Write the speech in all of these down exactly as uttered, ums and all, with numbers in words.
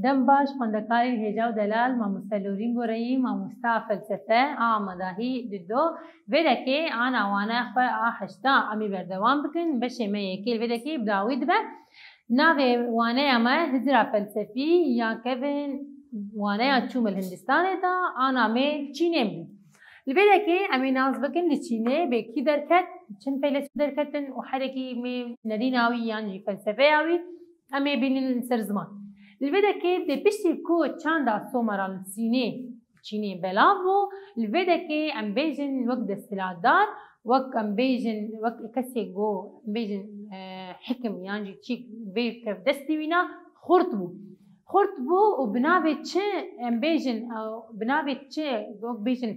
Dem baş xwendekarên hêja û delal, mamoste Lorîn Goreyî, mamosta felsefe a amadahî dido. Vê dekê ana wane xwe a heşta em ê berdewam bikin. Beşê me yekê li vê dekê bi dawî dibe. Navê waneya me Hizira Felsefî ya kevin waneya çûm li Hindistanê da, ana me Çînê bû. Li vê dekê em ê nas bikin li Çînê bê kî derket, çend feylesûf derketin û herekî me nerîna wî yan jî felsefeya wî em ê bînin li ser ziman. Li vê dekê dê piştî ku çanda Somera li Çînê, Çînê belav bû, li vê dekê em bêjin wek desthilatdar, wek em bêjin, wek kesê ku em bêjin, e, hikim yan jî çîk vê kev destî wîna xurt bû. Xurt bû û bi navê çi em bêjin, e, bi navê çi wek bêjin,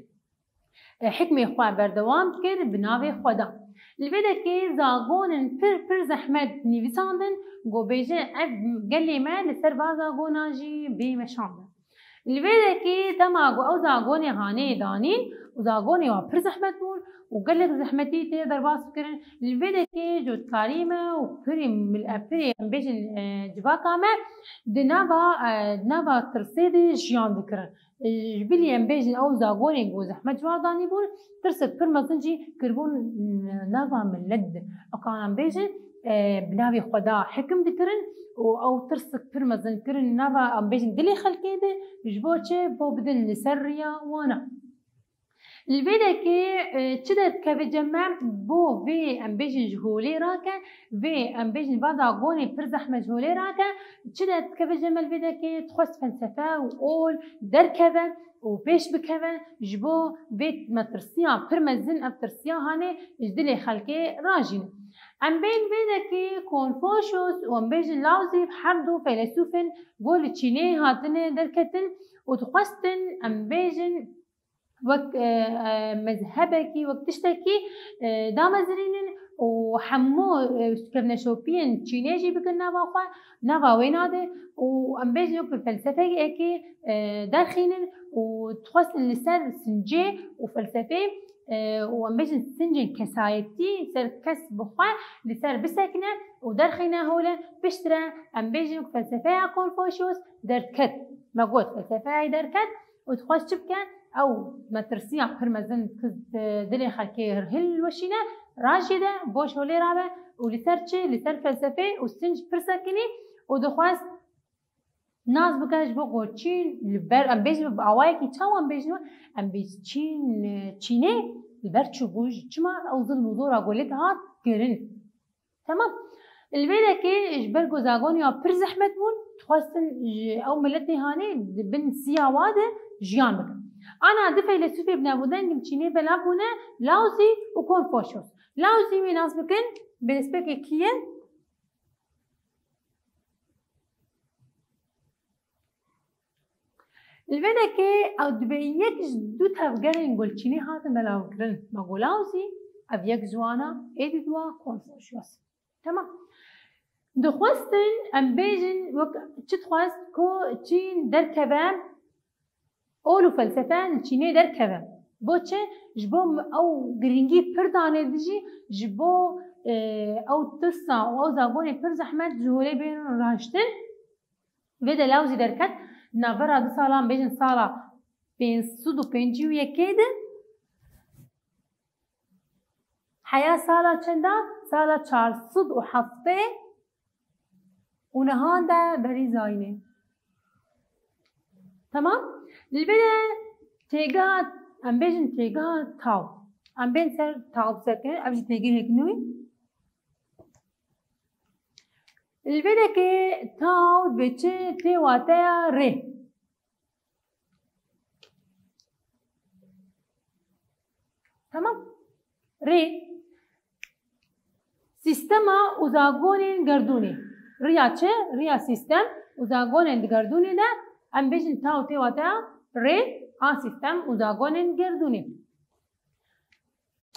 e, hikmê xwe berdewam kir, bi navê xwe da. Li vê dekê zagonên pir, pir zehmet nivîsandin, ku bêje ev gelê me li ser va zagona jî bê meşandin. Li vê dekê dema ku ew zagonê hanê danîn û zagonê wa pir zehmet bûn û gelek zehmetî tê derbas kirin, li vê dekê cotkarî me û pirê mil-, e, pirê em bêjin, e, civaka me di nava, e, nava tirsê de jiyan dikirin. E, ji bilî em bêjin ew zagonê ku zehmet ji wa danî bûn, tirsek pir mezin jî kiribûn, e, nava milet de. Eka em bêjin, e, bi navê xwe da hikim dikirin û ew tirsek pir mezin kirin nava, em bêjin, dilê xelkê de, ji bo çi? Bo bidin li ser riya wana. Li vê dekê, e, çi derdikeve cem me? Bo vê, em bêjin, ji holê rake, vê, em bêjin, va zagonê pir zehmet ji holê rake, çi derdikeve cem me li vê dekê? Dixwest felsefe û ol derkeve û pêş bikeve, ji bo vê metirsiya pir mezin, ev tirsiya hanê ji dilê xelkê rajîne. Em bên vê dekê Konfoşyos û, em bêjin, Laozî, her du feylesûfên ku li Çînê hatine derketin û dixwestin, em bêjin, wek, e, e, mezhebekî, wek tiştekî, e, damezinînin û hemû, e, kevneşopiyên Çînê jî bikin nava xwe, nava wêna de û, em bêjin, wek bi felsefeyekê, e, derxînin û dixwestin li ser sincê û felsefê, e, û, em bêjin, sincên kesayetî ser kes bi xwe li ser bisekine û derxîne hole. Piştre, em bêjin, wek felsefeya Konfoşyos derket. Me got, felsefeya wî derket û dixwest çi bike? Ew metirsiya pir mezin ku di dilê xelkê hilweşîne, rajêde, bo ji holê rabe û li ser çi? Li ser felsefê û sinc pir sekinî û dixwest nas bike ji bo ku Çîn li ber, em bêjin, bi awayekî çawa em bêjin, em bêjin Çîn, Çînê li ber çi bû? Çima ew zilm û zora ku lê dihat kirin? Temam. Li vê dekê ji ber ku zagonê ya pir zehmet bûn, dixwestin ji ew miletê hanê di bin siya wa de jiyan bikin. Ana du feylesûfê bi navûdeng in Çînê belav bûne, Laozî û Konfoşyos. Laozî wê nas bikin, bi destpêkê kî ye? Li vê dekê ew dibe yek ji du tevgerên ku li Çînê hatin belavkirin. Me got Laozî, ev yek ji wan e, êdî dua Konfoşyos. Temam. Dixwestin em bêjin, wek çi dixwest ku Çîn derkeve, ol û felsefe li Çînê derkeve. Bo çi? Ji bo m-, ew girîngî pir dane dijî, ji bo, e, ew tirsa û ew zagonê pir zehmet ji holê bên raştin. Vê de Laozî derket, di navbera du salan, bêjin sala pênc sed û pêncî û yekê de, heya sala çenda? Sala çar sed û heftê û nihan de berî zayînê. Temam? Li vê de têgeha, em bêjin têgeha Tao. Em bên ser Tao bisekinin, ev jî têgehek nû ye. Li vê dekê Tao dibe çi? Tê wateya rê. Tamam. Rê. Sîstema û zagonên gerdûnê. Riya çi? Riya sîstem û zagonên di gerdûnê de em bêjin Tao tê wateya rê a sîstem û zagonên gerdûnê.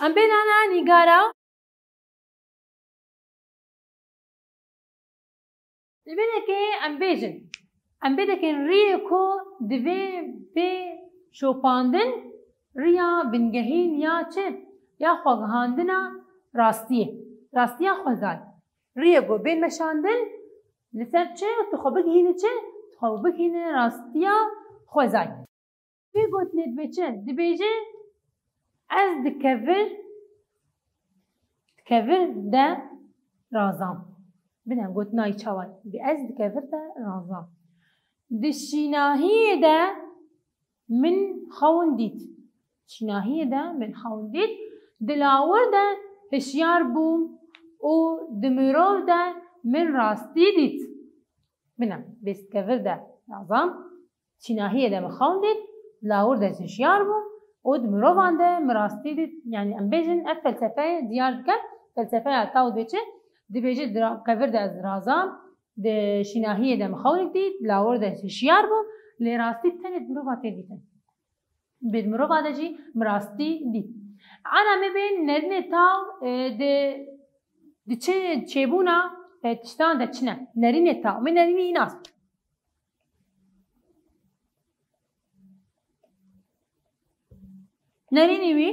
Em bên ana nîgara. Li vê dekê em bêjin, em bê dekin riyê ku divê bê şopandin, riya bingehîn ya çi? Ya xwegihandina rastiyê. Rastiya xwezayê. Riyê ku bên meşandin, li ser çi? Tu xwe bigihînî çi? Tu Ew bikîne rastiya xwezayê. Vê gotinê dibê çi? Dibêje, ez di kevir, di kevir de razam. Bine, gotina wî çawa ye? Dibê ez di kevir de razam. Di şînahiyê de min xewn dît. Şînahiyê de min xewn dît. Di lawir de hişyar bûm û di mirov de min rastî dît. Bine, dibê ez di kevir de razam. Şînahiyê de min xewn dît, lawir de ez hişyar bûm û di mirovan de min rastî dît. Yanî em bêjin ev felsefeyê diyar dike. Felsefeya taw dibê çi? Dibêje di ra-, kevir de ez razam, di şînahiyê de min xewnik dît, lawir de ez hişyar bûm, lê rastî tenê di mirova tê dîtin. Bi di mirova de jî min rastî dît. Ana me bên nerînê taw, e, di, di çi çêbûna, e, tiştan de çi ne? Nerînê taw. Me nerînî î nas. Nerînî wî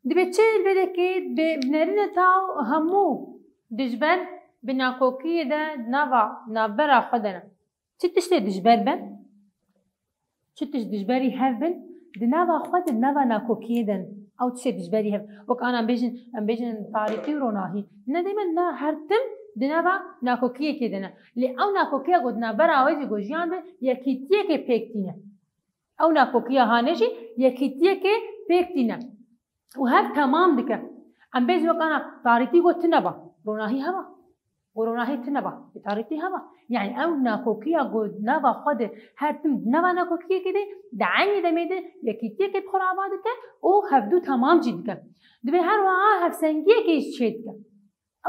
dibê çi? Vê dekê bi nerînê taw hemû dijber bi nakokiyê de di nava navbera xwe de ne. Çi tiştê dijber be? Çi tişt dijberî hev bin? Di nava xwe de, di nava nakokiyê de ne. Ew tiştê dijberî hev. Wek ana em bêjin, em bêjin tarîtî û ronahî. Ne dême na her tim di nava nakokiyekê de ne. Lê ew nakokiya ku di navbera wê jî ku jiyan be, yekîtiyekê pêk tîne. Ew nakokiya hanê jî yekîtiyekê pêk tîne. Û hev temam dike. Em bêjin wek ana tarîtî got tune ba. Ronahî heba. Û ronahî tune ba. Ê tarîtî heba. Yanî ew nakokiya got nava xwe de her tim di nava nakokiyekê de, di eynî demê de yekîtiyekê bi xwe re ava dike û hevdû temam jî dike. Dibê her wiha hevsengiyekê jî çê dike.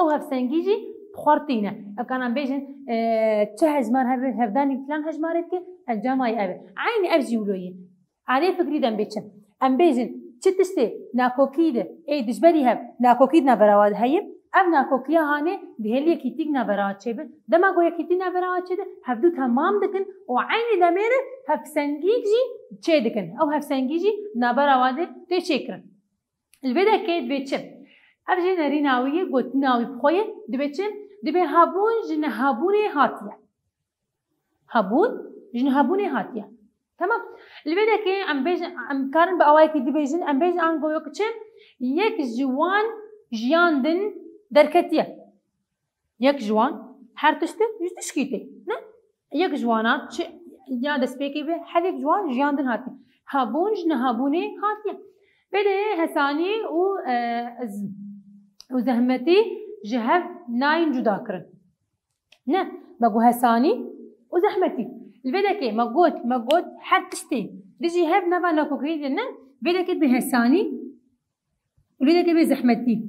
Ew hevsengî jî bi xwe re tîne. Em karin bêjin, e, çi hejmar hebe, hevdanî filan hejmarê dike, encama yê ev e. Eynî ev jî wilo ye. Alê fikrî de em bê çi? Em bêjin, çi tiştê nakokî de, ê dijberî hev, nakokî di navbera wan de heye, ev nakokiya hanê dihêlî yekîtîk navbera wan çêbe. Dema ku yekîtî navbera wan çêde, hevdû temam dikin û eynî demê de hevsengîk jî çê dikin. Ew hevsengî jî navbera wan de tê çêkirin. Li vê dekê dibê çi? Ev jî nerîna wî ye, gotina wî bi xwe ye. Dibê çi? Dibê hebûn ji nehabûnê hatiye. Hebûn ji nehabûnê hatiye. Temam. Li vê dekê em bêjin, em karin bi awayekî dibêjin, em bêjin ango yok çi? Yek ji wan jiyan din derketiye. Yek ji wan her tişt ji tişkî tê. Ne? Yek ji wana çi ya destpêkê be, her yek ji wan jiyan din hatiye. Hebûn ji nehabûnê hatiye. Vê de hesanî û, e, z-, û zehmetî ji hev nayên cuda kirin. Ne, me got hesanî û zehmetî. Li vê dekê me got, me got her tiştê dijî hev nava nakokiyê de ne, vê dekê bi hesanî û vê dekê bi zehmetî.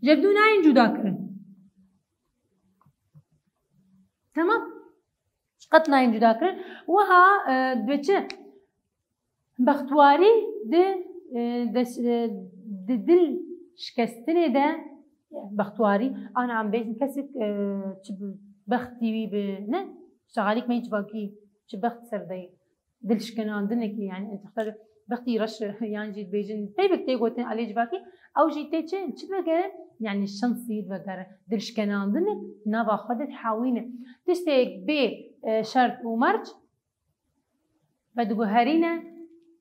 Ji hev dû nayên cuda kirin. Temam. Ji qet nayên cuda kirin. Wiha, e, dibe çi? Bextwarî di, e, des-, e, di dil şikestinê de, bextwarî, ana em bêjin kesek, e, çi bi bextî wî bi, ne? Şexalîk me civakî çi bext ser de ye. Dilşikenandinekî, yani, entixtar bextî reş, yan jî dibêjin, peyvek tê gotin alê civakî, ew jî tê çi, çi vegere? Yani, şansî vegere. Dilşikenandinek nava xwe de dihewîne. Tiştê bê, e, şert û merc, vediguherîne,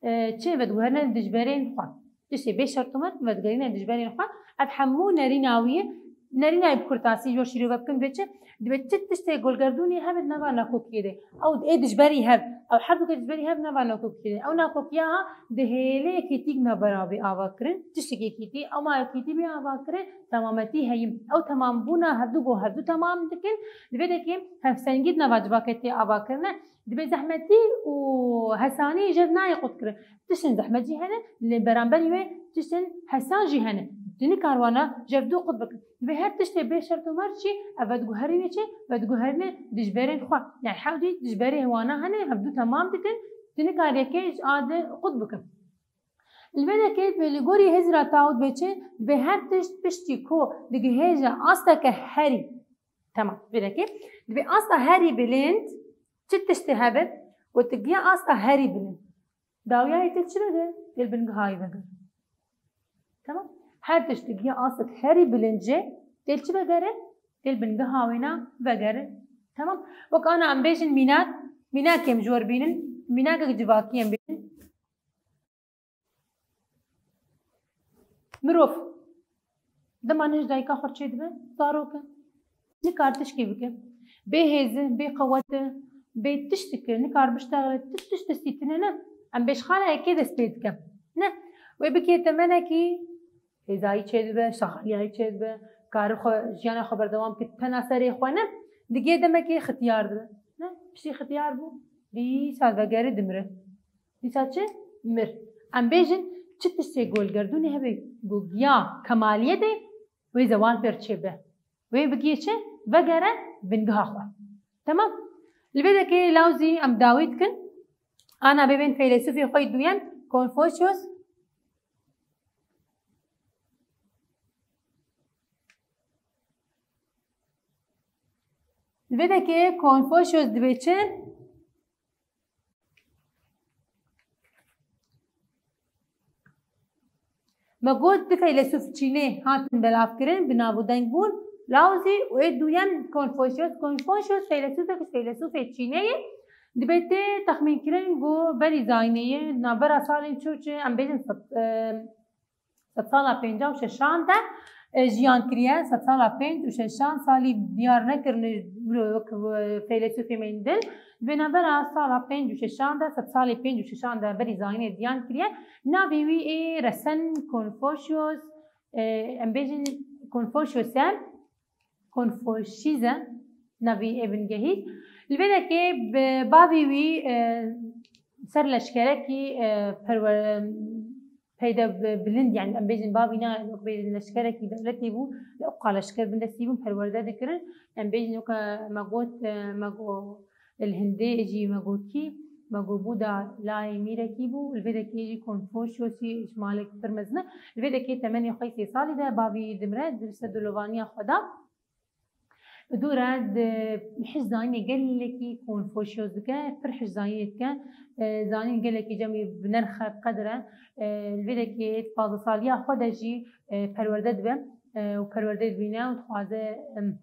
e, çi? Vediguherîne dijberên xwe. Tiştê bê şert û merc, vediguherîne dijberên xwe. Ev hemû nerîna wî ye. Nerîna wî bi kurtasî ji we şîrove bikim, dibê çi? Dibê çi tiştê golgerdûnê hebe di nava nakokiyê de. Ew ê dijberî hev. Ew her du ke dijberî hev nava nakokiyê de. Ew nakokiya ha dihêle yekîtîk navbera bê ava kirin. Tiştek yekîtî, ema yekîtî bê ava kirin, temametî heyî. Ew temambûna hevdu go hevdu temam dikin. Di vê dekê hevsengî di nava civakê tê ava kirine. Dibê zehmetî û hesanî ji hev nayê qut kirin. Tiştên zehmet jî hene, lê beramberî wê tiştên hesan jî hene. Tu nikar wana ji hev du qut bikin. Dibê her tiştê bê şert û merc jî ev vediguherîne çi? Vediguherîne dijberên xwe. Yani hewdî dijberê wana hene, hevdu temam dikin. Tu nikar yekê ji a di qut bikin. Li vê dekê dibê li gorî hêzira taw dibê çi? Dibê her tişt piştî ku digihêje asteke herî. Temam, vê dekê. Dibê asta herî bilind çi tiştê hebe? Gotigiya asta herî bilind. Dawiyayê tê çi vege? Tê li bingihayî vege. Temam. Her tişt digiya astek herî bilind jê, Tê li çi vegerin? Tê li bingeha wêna vegerin. Temam. Wek ana em bêjin mînak, mînakê em ji we re bînin, mînakek civakî em bînin. Mirov dema ne ji dayika xwe çêdibe, zarok e. Nikar tişkî bike. Bê hêz e, bê qewet e, bê tiştik e, nikar biştexile, tu tişt destî tune ne. Em bêjin xala yekê dest pê dike. Ne. Wê bikê temenekî hêzayî çêdibe, şaxaliyayî çêdibe, kari xwe, jiyana xwe berdewam bike, tena serê xwe ne. Digê demekê xitiyar dibe. Ne? Piştî xitiyar bû, dîsa vegere dimire. Dîsa çi? Mir. Em bêjin, çi tiştê ku li gerdûnê hebe ku giya kemaliyetê, wê zewal pêr çêbe. Wê bigihê çi? Vegere bingeha xwe. Temam. Li vê dekê lawzî em dawî dikin. Ana bê bên feylesûfê xwe yê duyem, Konfuçyus. Li vê dekê Konfuçyus dibê çi? Me got du feylesûf Çînê hatin belavkirin, bi nav û deng bûn, Laozî û ê duyem Konfuçyus. Konfuçyus feylesûfek ji feylesûfê Çînê ye. Dibe tê texmînkirin ku berî zayînê ye, navbera salên çû çi, em bêjin sed, e, sedsala pênca û şeşan de, e, jiyan kiriye. Sedsala pênc û şeşan salî diyar nekirine wilo wek, e, feylesûfê me yên din. Di vê navbera sala pênc û şeşan de, sedsalê pênc û şeşan de berî zayînê diyan kiriye. Navê wî ê resen Konfuçyus, e, em bêjin Konfuçyus e. Konfuçyîz e navê ê bingehî. Li vê dekê bi bavê wî, e, ser leşkerekî, e, perwer-, peyde bi-, bilind, yani em bêjin bavî ne, wek bêjin leşkerekî dewletê bû, li oqa leşker bin destî bûn perwerde dikirin. Em bêjin weke me got, e, me go-, li Hindê jî me got kî, me got Buda layê mîrekî bû, li vê dekê jî Konfuçyusî ji malek pir mezin e. Li vê dekê temenê xwe yê sê salî de bavî dimire, di ser dilovaniya xwe de. Bi dû re di hij zanînê gelekî Konfuçyus dike, pir hij zanînê dike. E, zanîn gelekî cem wî bi nerx e, bi qedir e. E, li vê dekê di pazdeh saliya xwe de jî, e, perwerde dibe, e, û perwerde dibîne û dixwaze, em,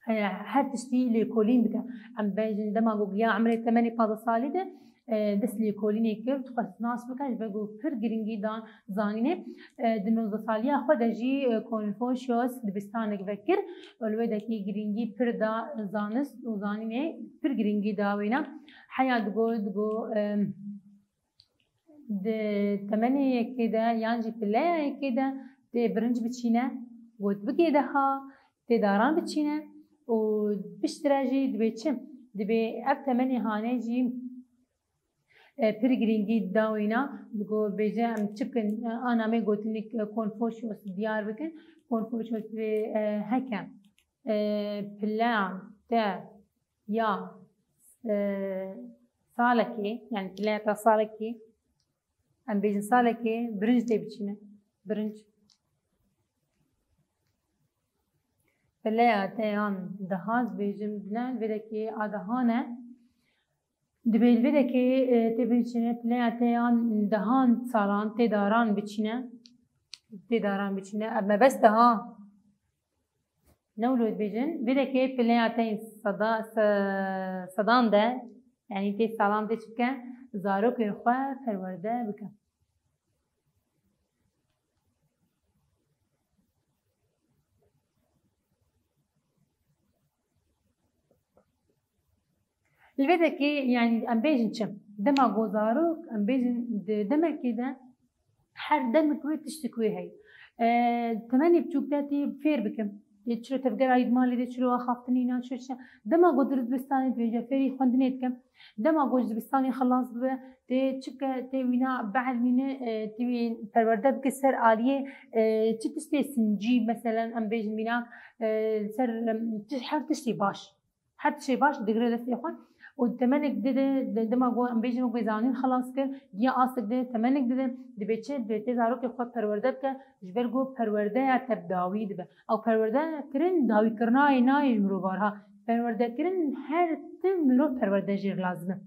e, her tiştî lêkolîn bike. Em bêjin dema ku giya emrê temenê pazdeh salî de, e, dest lêkolînê kir, dixwest nas bike, ji ber ku pir girîngî da zanînê. E, di nozdeh saliya xwe de jî, e, Konfuçyus dibistanek vekir û li wê dekê girîngî pir da zanist û zanînê pir girîngî da wêna. Heya digot, digot, e, di temenê yekê de yan jî pileya yekê de tê birinc biçîne, got bigê deha, tê daran biçîne û piştre jî dibê çi? Dibê ev temenê hanê jî, e, pir girîngî da wîna, digo bêje em çi bikin, e, ana me gotinik, e, Konfuçyus diyar bikin. Konfuçyus vê, e, heke, e, pileyan te ya, e, salekê, yani pileya te salekê, em bêjin salekê birinc tê biçîne. Birinc. Pileya te yan dehan bêjim ne, vê dekê a dehan e. Dibê li vê dekê, e, tê biçîne pileya te yan dehan salan tê daran biçîne. Tê daran biçîne. Ev mebest e ha. Ne wilo dibêjin? Vê dekê pileya te yên seda-, se-, sedan de, yanî tê salan tê çi bike, zarokên xwe perwerde bike. Li vê dekê, yanî em bêjin çi? Dema ku zarok, em bêjin di demekê de her demek wê tiştik wê heye. E, temenê biçûk de tê fêr bikim. Yê çilo tevgera yî di malê de çilo axaftinî na çilo çi. Dema ku di dibistanê dibêje fêrî xwendinê dikim. Dema ku ji dibistanê xilas bibe, tê çi bike, tê wîna bielmîne, e, tê wî perwerde bike ser aliyê, e, çi tiştê sincî, meselen, em bêjin mînak, e, ser, em, ti-, her tiştê baş. Her tiştê baş digire destê xwe. Û temenek dide, de-, dema ku em bêjin wek zanîn xilas kir, giya astik dide, temenek dide, dibê çi? Dibê tê zarokê xwe perwerde bike, ji ber ku perwerdeya te bi dawî dibe. Ew perwerde kirin dawîkirina yê nayê ji mirovar ha. Perwerdekirin her tim mirov perwerde jêr lazim e.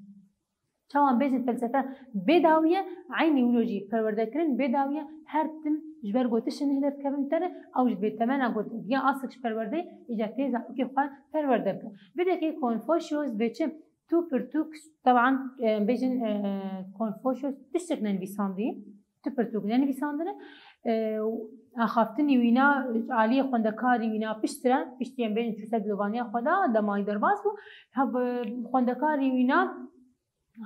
Çawa em bêjin felsefe bêdawî ye, eynî wilo jî perwerdekirin bêdawî ye, her tim Ji ber ku tiştên hêla dikevin tenê, ew jî dibê temena ku giya asik ji perwerdeyê, îca tê zarokê xwe perwerde bike. Vê dekê Konfuçyus dibê çi? Tu pirtûk, teban, e, bêjin, e, Konfuçyus tiştek nenivîsandî, tu pirtûk nenivîsandine. E, axaftinî wîna, aliyê xwendekarî wîna piştre, piştî em bêjin çûse dilovaniya xwe da, demayî derbas bû. Ha, bi, xwendekarî wîna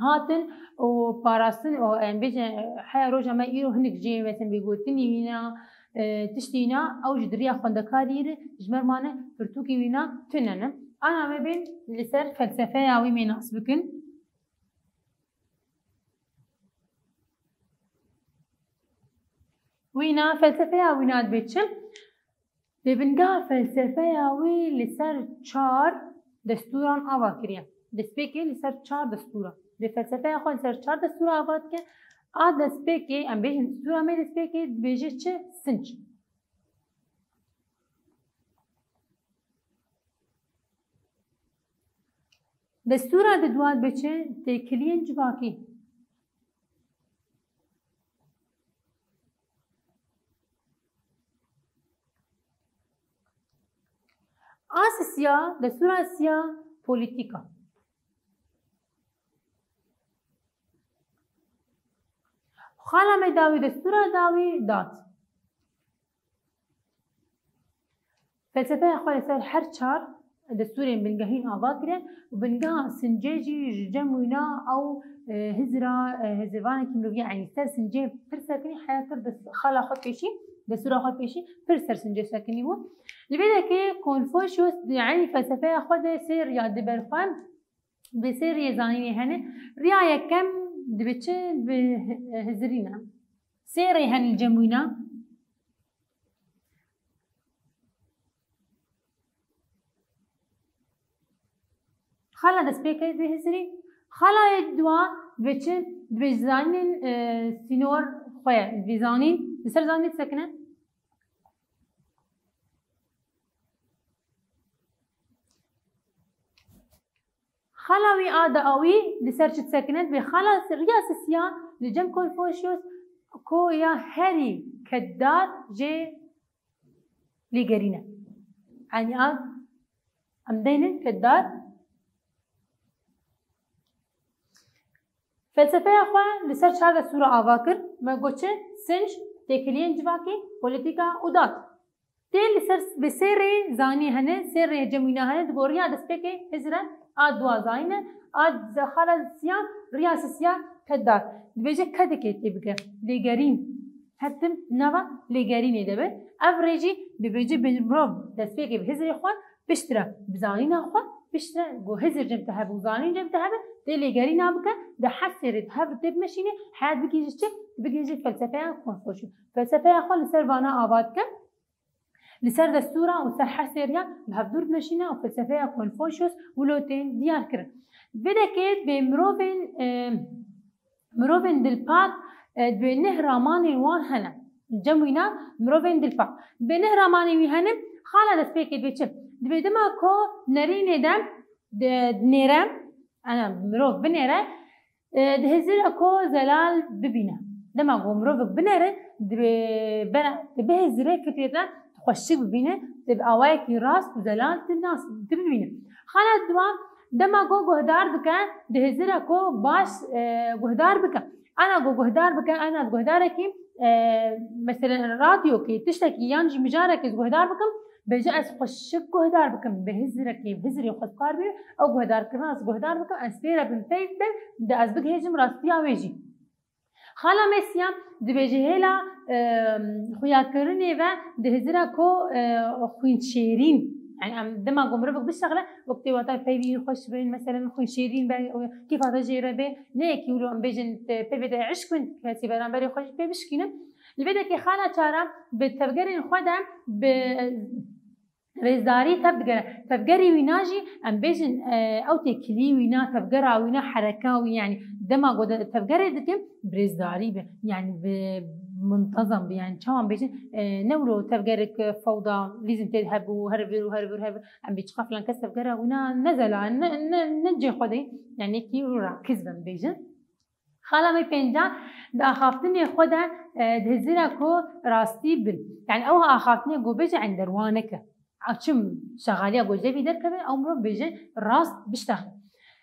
hatin û parastin û, em bêjin, heya roja me îro hinek jê, mesela, bêgotinî wîna, e, tiştî wîna, ew ji diriya xwendekarî re ji me re mane, pirtûkê wîna tune ne. Ana me bên li ser felsefeya wî mê nas bikin. Wîna, felsefeya wîna dibê çi? Dê bingeha felsefeya wî li ser çar destûran ava kiriye. Destpêkê li ser çar destûra. Dê felsefeya xwe li ser çar destûra ava dike. A destpêkê, em bêjin destûra me destpêkê dibêje çi? Sinc. Destûra di dua dibe çi? Têkiliyên civakî. A sisiya, destûra sisiya, polîtîka. Xala me dawî, destûra dawî, dad. Felsefeya xwe li ser her çar destûrên bingehîn ava kire û bingeha sincê jî ji cem wîna ew, e, hizra, e, hizirvanekî mirovî, yanî ser sincê pir sekinî, heya kir dest-, xala xwe pêşî, destûra xwe pêşî pir ser sincê sekinî bû. Li vê dekê Konfuçyus di eynî felsefeya xwe de sê riya dibe li xwe. Bi sê riyê zanînê hene. Riya yekem dibe çi? Bi hizirî ne. Sê rê hene li cem wîna. Xala destpêkê dibê hizirî. Xala yê dua dibe çi? Dibe zanînên, e, sînor xwe ye. Dibe zanîn, li ser zanînê disekine. Xala wî a da wî li ser çi disekine? Dibê xala riya sisiya li cem Konfuçyus ku ya herî keddar jê lêgerîn e. Yanî a em deynin keddar. Felsefeya xwe li ser çar destûra ava kir. Me got çi? Sinc, têkiliyên civakî, polîtîka û dad. Tê li ser bi sê rê zanî hene, sê rê cem wîna hene, di goriya destpêkê hizre a dua zanîne, a xala siya, riya sisiya keddar. Dibêje kedekê tê bike. Lêgerîn. Her tim nava lêgerînê de be. Ev rê jî dibêje bi mirov destpêkê bi hizrê xwe, piştre bi zanîna xwe, piştre ku hizir cem te hebe û zanîn cem te hebe, tê lêgerîna bike, di her sê rê bi hev tê bimeşîne, heyat bigihîje çi? Bigihîje felsefeya Konfuçyus. Felsefeya xwe li ser vana ava dike. Li ser destûra û ser her sê riya bi hevdûr dimeşîne û felsefeya Konfuçyus wilo tên diyar kirin. Vê dekê dibê mirovên, e, mirovên dilpak, e, dibê neh ramanên wan hene. Cem wîna mirovên dilpak. Dibê neh ramanên wî hene, xala destpêkê dibê çi? Dibê dema ku nerînê de di-, dinêre, ana, mirov binêre, e, dihizire ku zelal bibîne. Dema ku mirovek binêre, dibe-, bera-, dibihizire fikrê te xweşik bibîne, te bi awayekî rast û zelal dinas-, dibibîne. Xala dua, dema ku guhdar dike, dihizire ku baş, e, guhdar bike. Ana ku guhdar bike, ana guhdarekî, e, mesela radyokî, tiştekî yan jî mijarekî ez guhdar bikim, bêje ez xweşik guhdar bikim, bi hizrekî, hizrê xwe dikar bînim, ew guhdarkirina ez guhdar bikim, ez pê re bim peyv bim, de ez bigihêjim rastiya wê jî. Xala me siya dibêje hêla, e, xuyakirinê ve dihizire ku, e, xwînşêrîn, yani em dema ku mirovek bişexile, wek tê wata peyvî xweş bin, meselen xwînşêrîn be, kêfa te jê re bê, ne yekî wilo em bêjin, e, peyvê de eşq bin, kesî beramberê xwe jî pê bişkînin. Li vê dekê xala çara bi tevgerên xwe de bi rêzdarî tev digere. Tevgerê wîna jî em bêjin, e, ew têkilî wîna, tevgera wîna, hereka wî, yanî dema ku de tevgerê dikin, bi rêzdarî be, yanî bi muntezam be, yanî çawan bêjin, e, ne wilo tevgerek, e, fewda lîzin tê hebû, her vir û her vir, her vir, em bê çiqa filan kes tevgera wîna ne zelal, ne, ne, ne cê xwe de, yanî yekî rakiz be em bêjin. Xala me pêncan di axaftinê xwe de, e, dihizire ku rastî bin. Yani ew axaftinê ku bêje enderwaneke. A çim şexaliya ku ji devî derkeve, ew mirov bêje rast biştexile.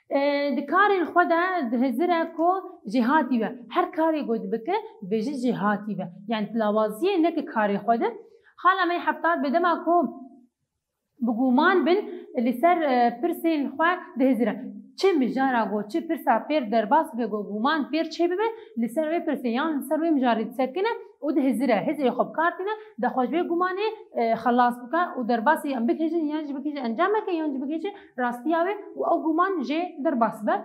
E, di karên xwe de dihizire ku jêhatî be. Her karê ku dibike, dibêje jêhatî be. Yani lawaziyê ne ki karê xwe de. Xala me hefta bi dema ku bi guman bin li ser, e, pirsên xwe dihizire. Çi mijara ku, çi pirsa pêr derbas be ku guman pêr çêbibe, li ser wê pirsê yan li ser wê mijarê disekine û dihizire. Hizrê xwe bi kar tîne, de xwe ji wê gumanê, e, xelas bike û derbasî em bikêjin, yan jî bikêje encameke, yan jî bikêje rastiya wê û ew guman jê derbas be.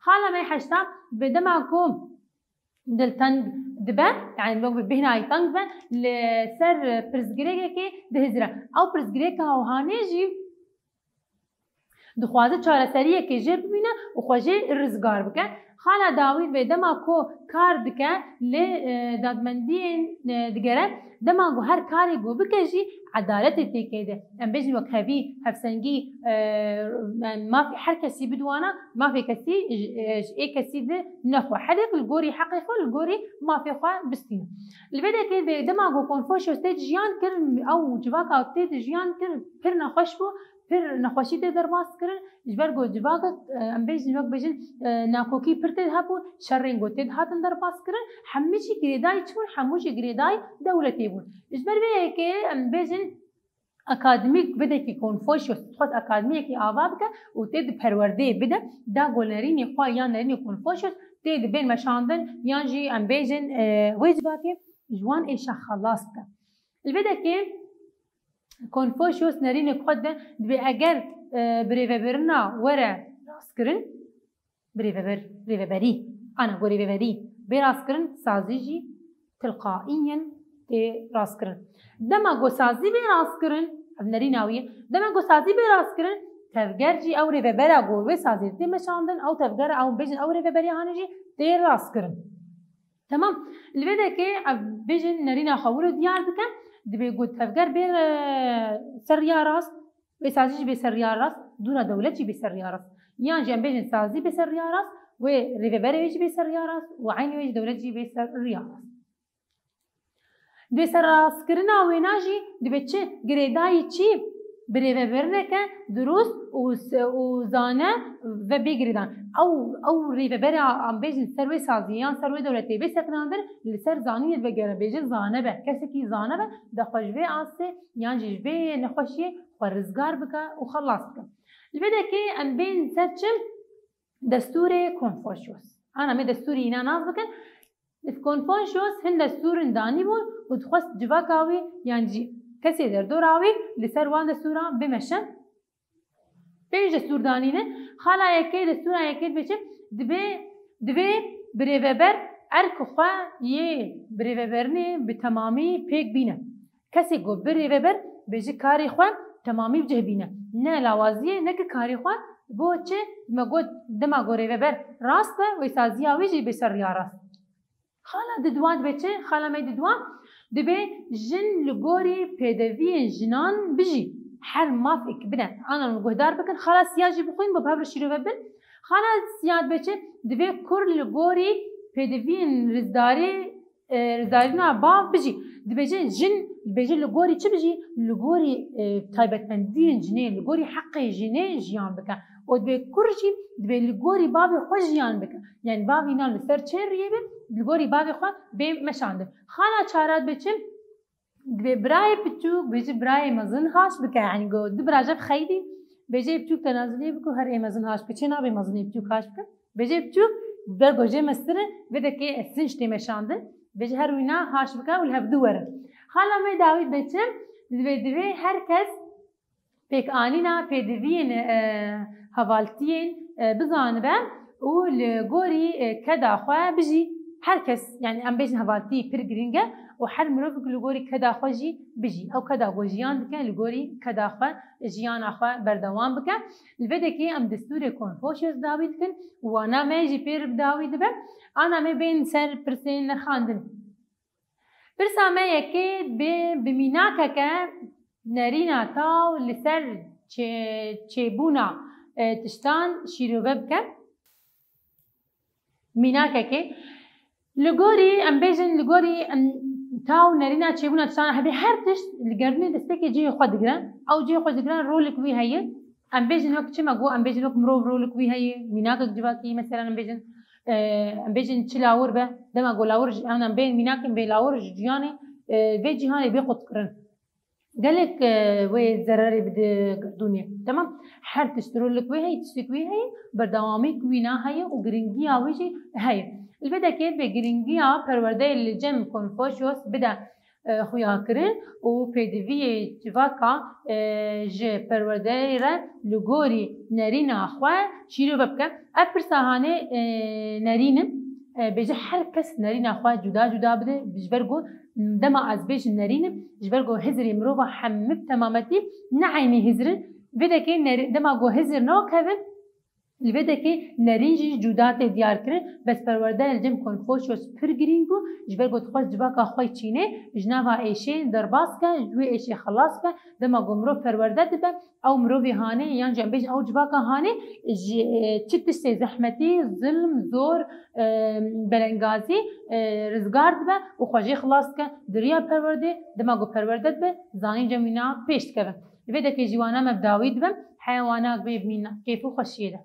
Xala me heşta, bi dema ku dil teng dibe, yani wek bi bêhnayî teng dibe, li ser pirsgirêkekê dihizire. Ew pirsgirêka hanê jî dixwaze çareseriyekê jê bibîne û xwe jê rizgar bike. Xala dawî vê dema ku kar dike, lê, e, dadmendiyên, e, digere, dema ku her karê ku bike jî edaletê tê kê de. Em bêjin wek hevî, hevsengî, e, em mafê her kesî bidwana, mafê kesî ji, e, ji ê kesî di nexwe. Herêk li gorî heqê xwe, li gorî mafê xwe bistîne. Li vê dekê de dema ku Konfuçyos tê jiyan kir, ew civaka tê de jiyan kir, pir nexweş bû, pir nexweşî tê derbas kirin. Ji ber ku civaka, e, em bêjin, wek bêjin, e, nakokî pir tê hebû, şerên ku tê dihatin derbas kirin, hemû jî girêdayî çi bûn? Hemû jî girêdayî dewletê bûn. Ji ber vê yekê em bêjin, akademîk bidekî Konfuçyos, dixwest akademiyekî ava bike û tê di perwerdeyê bide, da ku nerînê xwe yan nerînê Konfuçyos tê di bên meşandin, yan jî em bêjin, e, wê civakê ji wan êşa xelas bike. Li vê dekê Konfuçyos nerînê xwe de dibê eger, e, birêvebirina were rastkirin, birêveber, rêveberî, ana ku rêveberî bê rastkirin, sazî jî tilqaiyen tê rastkirin. Dema ku sazî bê rastkirin, ev nerîna wî ye, dema ku sazî bê rastkirin, tevger jî ew rêvebera ku wê sazî tê meşandin, ew tevger, ew bêjin ew rêveberiya hanê jî tê rastkirin. Temam. Li vê dekê ev bêjin nerîna xwe wilo diyar dike, dibê ku tevger bê, e, ser riya rast, wê sazî jî bê ser riya rast, dûra dewlet jî bê ser riya rast. Yan jî em bêjin sazî bê ser riya rast, wê rêveberê wê jî bê ser riya rast û eynî wê jî dewlet jî bê ser riya rast. Dibê serrastkirina wêna jî dibê çi? Girêdayî çi? Birêvebirineke dirust û se-, û zane ve bê girêdan. Ew, ew rêvebera, em bêjin ser wê saziyê yan ser wê dewletê bê sekinandin, li ser zanînê dibe gere bêje zane be. Kesekî zane be, de xwe ji vê astê yan jî ji vê nexweşiyê xwe rizgar bike û xelas bike. Li vê dekê em bên ser çi? Destûrê Konfuçyos. Ana me destûrê îna nas bikin. Konfuçyos hin destûrin danîbûn û dixwest civaka wî yan jî kesê derdora wî li ser wan destûran bimeşe. Pênc destûr danîne. Xala yekê, destûra yekê dibe çi? Dibê, divê birêveber erk xwe yê birêveberinê bi temamî pêk bîne. Kesê ku bi rêveber bêje karê xwe temamî bi cih bîne. Ne lawaziyê, ne ki karê xwe. Bo çi? Me got, dema ku rêveber rast be, wê saziya wê jî bê ser riya rast. Xala diduwa dibe çi? Xala me diduwa dibe jin li gorî pêdeviyên jinan bijî. Her mafek bide. Anan guhdar bikin. Xala siya jî bixwîn, bo bi hev re şîrove bin. Xala siya dibe çi? Divê kur li gorî pêdeviyên rizdarî, e, rizdarîna bav bijî. Dibêje jin, dibêje li gorî çi bijî? Li gorî, e, taybetmendiyên jinê, li gorî heqê jinê jiyan bike. Û dibê kur jî dibê li gorî bavê xwe jiyan bike. Yani bavî na li ser çê riyê be, li gorî bavê xwe bê meşandin. Xala çara dibe çi? Dibê birayê piçûk bêje birayê mezin haş bike. Yani go du bira jev xeydî, bêje piçûk te nazilê bike û her ê mezin haş bike. Çê nabe mezinê piçûk haş bike? Bêje piçûk, ber go jê mestir e, vê dekê sinc tê meşandin. Bêje her wîna haş bike û li hevdu werin. Xala me dawî dibe çi? Dibê, divê her kes pêkanîna pêdiviyên, e, hevaltiyên, e, bizanibe û li gorî, e, keda xwe bijî. Her kes, yani em bêjin hevaltî pir girîng e û her mirovek li gorî keda xwe jî bijî. Ew keda ku jiyan dike li gorî keda xwe, jiyana xwe berdewam bike. Li vê dekê em destûrê Konfuçyos dawî dikin û wana me jî pê re bi dawî dibe. Ana me bên ser pirsên nirxandin. Pirsa me yekê bi, bi mînakeke nerîna taw li ser çê-, çêbûna, e, tiştan şîrove bike. Mînakekê, Li gorî, em bêjin, li gorî em, taw, nerîna, çêbûna tiştan hebî, her tişt li gerdûnê destekê cihê xwe digire. Ew cihê xwe digire, rolik wî heye. Em bêjin wek çima got, em bêjin wek mirov rolik wî heye, mînakek civakî, mesela em bêjin, e, em bêjin çi lawir be, dema ku lawir ji, em, em bên mînakên bê lawir ji ciyanê, e, vê cîhanê bê qutkirin. Gelek, e, wê zererê bide gerdûnê. Temam. Her tişt rolik wê heye, tiştek wê heye, berdewamî wîna heye û giringiya wê jî heye. Li vê dekê vê giringiya perwerdeyê li cem Confucius bide, e, xuyakirin û pêdiviyê civaka, e, ji perwerdeyê re li gorî nerîna xwe şîrove bike. Ev pirsa hanê, e, nerîn in. E, bêje her kes nerîna xwe cuda cuda bide, ji ber ku dema ez bêjim nerîn im, ji ber ku hizirê mirova hemî bi temametî ne eynî hizir in. Vê dekê nerî-, dema ku hizir nakevin, li vê dekê nerîn jî cuda tê diyar kirin, bes perwerde li cem Confucius pir girîng bû, ji ber ku dixwest civaka xwe çînê, ji nava êşê derbas ke, ji wê êşê xelas ke, dema ku mirov perwerde dibe, ew mirovê hanê, yan jî em bêjin ew civaka hanê, ji, e, çi tiştê zehmetî, zilm, zor, e, belengazî, e, rizgar dibe û xwe jê xilas dike, di riya perwerdê, dema ku perwerde dibe, zanîn cem wîna pêş dikeve. Li vê dekê jî wana me bi dawî dibe, heya wana bê bi mîna, kêf û xweşiyê de.